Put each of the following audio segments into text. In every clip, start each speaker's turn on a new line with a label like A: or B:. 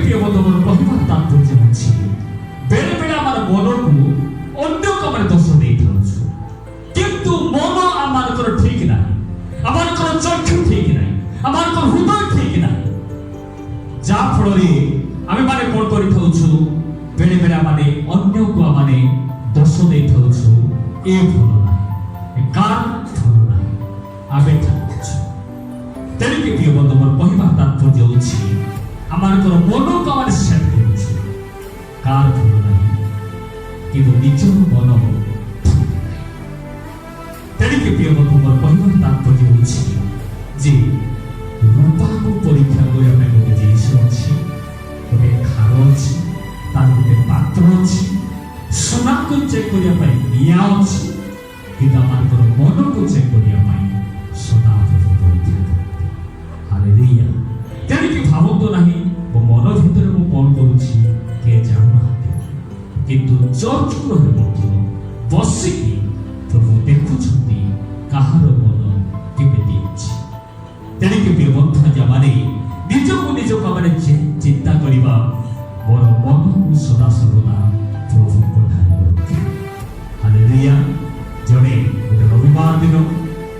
A: ପ୍ରିୟ ବନ୍ଧୁ, ମୋର କହିବାର ତାତ୍ପର୍ଯ୍ୟ ହେଉଛି, ବେଳେ ବେଳେ ଆମର ମନକୁ ଅନ୍ୟ କାମରେ ଦୋଷ ଦେଇଥାଉଛୁ, କିନ୍ତୁ ମନ ଆମମାନଙ୍କର ଠିକ ନାହିଁ, ଆମମାନଙ୍କର ଚକ୍ଷୁ ଠିକ ନାହିଁ, ଆମମାନଙ୍କର ହୃଦୟ ଠିକ ନାହିଁ। ଯାହା ଫଳରେ ଆମେମାନେ କ'ଣ କରିଥାଉଛୁ? ବେଳେ ବେଳେ ଆମେ ଅନ୍ୟକୁ ଆମେ ଦୋଷ ଦେଇଥାଉଛୁ। ଏ ଭଲ ନାହିଁ, ଏ କାର ଭଲ ନାହିଁ, ଆମେ ଠିକ ଅଛୁ। ତେଣିକି ପ୍ରିୟ ବନ୍ଧୁ, ମୋର କହିବା ତାତ୍ପର୍ଯ୍ୟ ହେଉଛି, ଆମମାନଙ୍କର ମନକୁ ଆମେ ସେଟ୍ କରୁଛୁ। କାର ଭଲ ନାହିଁ, କିନ୍ତୁ ନିଜର ମନ ଠିକ ନାହିଁ। ତେଣିକି ପ୍ରିୟ ବନ୍ଧୁ, ମୋର କହିବାର ତାତ୍ପର୍ଯ୍ୟ ହେଉଛି ଯେ ରୂପାକୁ ପରୀକ୍ଷା କରିବା ପାଇଁ ଗୋଟେ ଜିନିଷ ଅଛି, ଗୋଟେ ଖାର ଅଛି, ତାର ଗୋଟେ ପାତ୍ର ଅଛି। ସୁନାକୁ ଚେକ୍ କରିବା ପାଇଁ ନିଆଁ ଅଛି, କିନ୍ତୁ ଆମମାନଙ୍କର ମନକୁ ଚେକ୍ କରିବା ପାଇଁ ସଦାପ୍ରଭୁ ପରୀକ୍ଷା କରନ୍ତି। ହାଲେଲୁୟା। ତେଣିକି ଭାବନ୍ତୁ ନାହିଁ, ମୋ ମନ ଭିତରେ ମୁଁ କ'ଣ କରୁଛି କିଏ ଜାଣୁନାହାନ୍ତି। କିନ୍ତୁ ଚର୍ଚ୍ଚ ଗୃହରେ ମଧ୍ୟ ବସିକି ପ୍ରଭୁ ଦେଖୁଛନ୍ତି କାହାର ମନ କେମିତି ଅଛି। ତେଣିକି ପ୍ରିୟ ବନ୍ଧୁ, ଆଜି ଆମେ ନିଜକୁ ନିଜକୁ ଆମେ ଚିନ୍ତା କରିବା, ମୋର ମନକୁ ସଦାସର୍ବଦା ପ୍ରଭୁଙ୍କ ଠାରେ ରଖିବା। ହାଲେଲୁୟା। ଜଣେ ଗୋଟେ ରବିବାର ଦିନ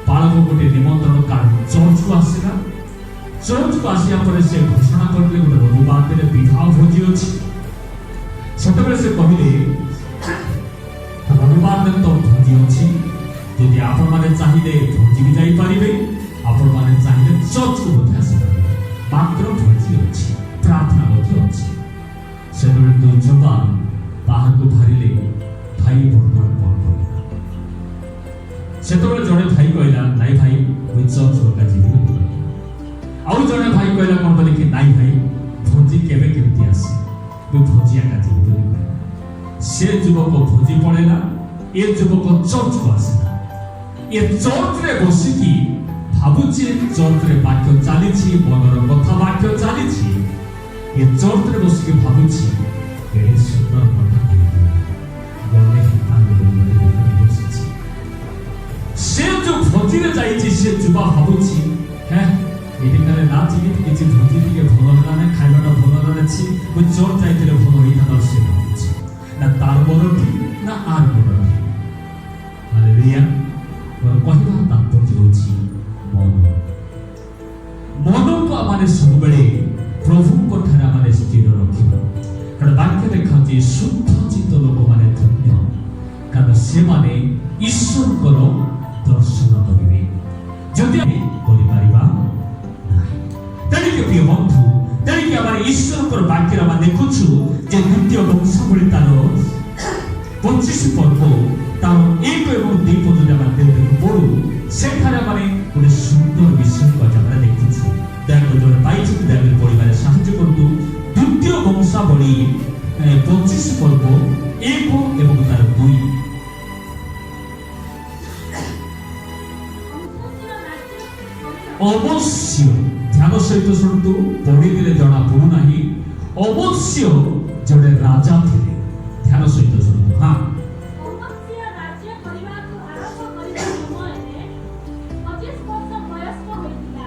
A: ପାଳକ ଗୋଟେ ନିମନ୍ତ୍ରଣ କାର୍ଡ ଚର୍ଚ୍ଚକୁ ଆସିଲା। ଚର୍ଚ୍ଚକୁ ଆସିବା ପରେ ସେ ଘୋଷଣା କରିଲେ, ଗୋଟେ ରବିବାର ଦିନ ବିବାହ ଭୋଜି ଅଛି। ସେତେବେଳେ ସେ କହିଲେ, ରବିବାର ଦିନ ତ ଭୋଜି ଅଛି, ଯଦି ଆପଣମାନେ ଚାହିଁଲେ ଭୋଜି ବି ଯାଇପାରିବେ, ଆପଣମାନେ ଚାହିଁଲେ ଚର୍ଚ୍ଚକୁ ମଧ୍ୟ ଆସିପାରିବେ, ମାତ୍ର ଭୋଜି ଅଛି, ପ୍ରାର୍ଥନା ମଧ୍ୟ ଅଛି। ସେତେବେଳେ ଦୁଇ ଯବାନ ବାହାରକୁ ବାହାରିଲେ, ଭାଇ, ବର୍ତ୍ତମାନ କ'ଣ କରିବା? ସେତେବେଳେ ଜଣେ ଭାଇ କହିଲା, ନାଇଁ ଭାଇ, ମୁଁ ଚର୍ଚ୍ଚ ଏକା ଯିବି ବୋଲି କହିଲା। ଆଉ ଜଣେ ଭାଇ କହିଲା କ'ଣ ବୋଲି କି, ନାଇଁ ଭାଇ, ଭୋଜି କେବେ କେମିତି ଆସେ, ମୁଁ ଭୋଜି ଏକା ଯିବି ବୋଲି କହିଲା। ସେ ଯୁବକ ଭୋଜି ପଳେଇଲା, ଏ ଯୁବକ ଚର୍ଚ୍ଚକୁ ଆସିଲା। ଏ ଚର୍ଚ୍ଚରେ ବସିକି ଭାବୁଛି, ଚର୍ଚ୍ଚରେ ବାକ୍ୟ ଚାଲିଛି, ମନର କଥା ବାକ୍ୟ ଚାଲିଛି। ଏ ଚର୍ଚ୍ଚରେ ବସିକି ଭାବୁଛି, କେଡ଼େ ସୁନ୍ଦର କଥା ଗଲେ ବସିଛି। ସେ ଯୋଉ ଭୋଜିରେ ଯାଇଛି, ସେ ଯୁବା ଭାବୁଛି, ହେ, ଏଠିକାରେ ନାଚିକି କିଛି ଭୋଜି ଟିକେ ଭଲ ହେଲା ନାହିଁ, ଖାଇବାଟା ଭଲ ହେଲା ଅଛି, ମୁଁ ଚର୍ଚ୍ଚ ଯାଇଥିଲେ ଭଲ ହେଇଥାନ୍ତା। ସେ ଭାବୁଛି, ନା ତାର ମନ ଠିକ ନା ଆର ମନ ଠିକ। ହାଲେଲୁୟା। ମୋର କହିବାର ତାତ୍ପର୍ଯ୍ୟ ହେଉଛି ମନ। ମନକୁ ଆମେ ସବୁବେଳେ ପ୍ରଭୁଙ୍କ ଠାରେ ଆମେ ସ୍ଥିର ରଖିବା, କାରଣ ବାକ୍ୟ ଲେଖା ଅଛି, ଶୁଦ୍ଧ ଚିତ୍ତ ଲୋକମାନେ ଧନ୍ୟ, କାରଣ ସେମାନେ ଈଶ୍ୱରଙ୍କର ଦର୍ଶନ କରିବେ। ଯଦି ଆମେ କରିପାରିବା ନାହିଁ। ତେଣିକି ପ୍ରିୟ ବନ୍ଧୁ, ତେଣିକି ଆମେ ଈଶ୍ୱରଙ୍କର ବାକ୍ୟରେ ଆମେ ଦେଖୁଛୁ ଯେ ଦ୍ୱିତୀୟ ବଂଶାବଳୀ ତାର 25 ପର୍ବ ତାର 1 ଏବଂ 2 ପଦ ଯଦି ଆମେ ପଢୁ, ସେଠାରେ ଆମେ ଗୋଟେ ସୁନ୍ଦର ବିଷୟକୁ ଆଜି ଆମେ ଦେଖୁଛୁ। ଦୟାକରି ଜଣେ ପାଇଛନ୍ତି, ଦୟାକରି ପଢିବାରେ ସାହାଯ୍ୟ କରନ୍ତୁ। ଦ୍ୱିତୀୟ ବଂଶାବଳୀ 25 ପର୍ବ 1 ଏବଂ ତାର 2।
B: ଅମତ୍ସିୟ ରାଜ୍ୟ କରିବା
A: ଅମତ୍ସିୟ, ଧ୍ୟାନ ସହିତ ଶୁଣନ୍ତୁ, ପଢିଦେଲେ ଜଣା ପଡୁନାହିଁ। ଅମତ୍ସିୟ ଜଣେ ରାଜା ଥିଲେ। ଧ୍ୟାନ ସହିତ ଶୁଣନ୍ତୁ, ହଁ।
B: ଅମତ୍ସିୟ ରାଜ୍ୟ କରିବାକୁ ଆରମ୍ଭ କରିବା ସମୟରେ 25 ବର୍ଷ ବୟସ୍କ ହୋଇଥିଲା।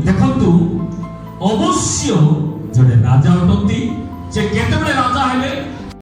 A: ଦେଖନ୍ତୁ, ଅମତ୍ସିୟ ଜଣେ ରାଜା ଅଟନ୍ତି। ସେ କେତେବେଳେ ରାଜା ହେଲେ?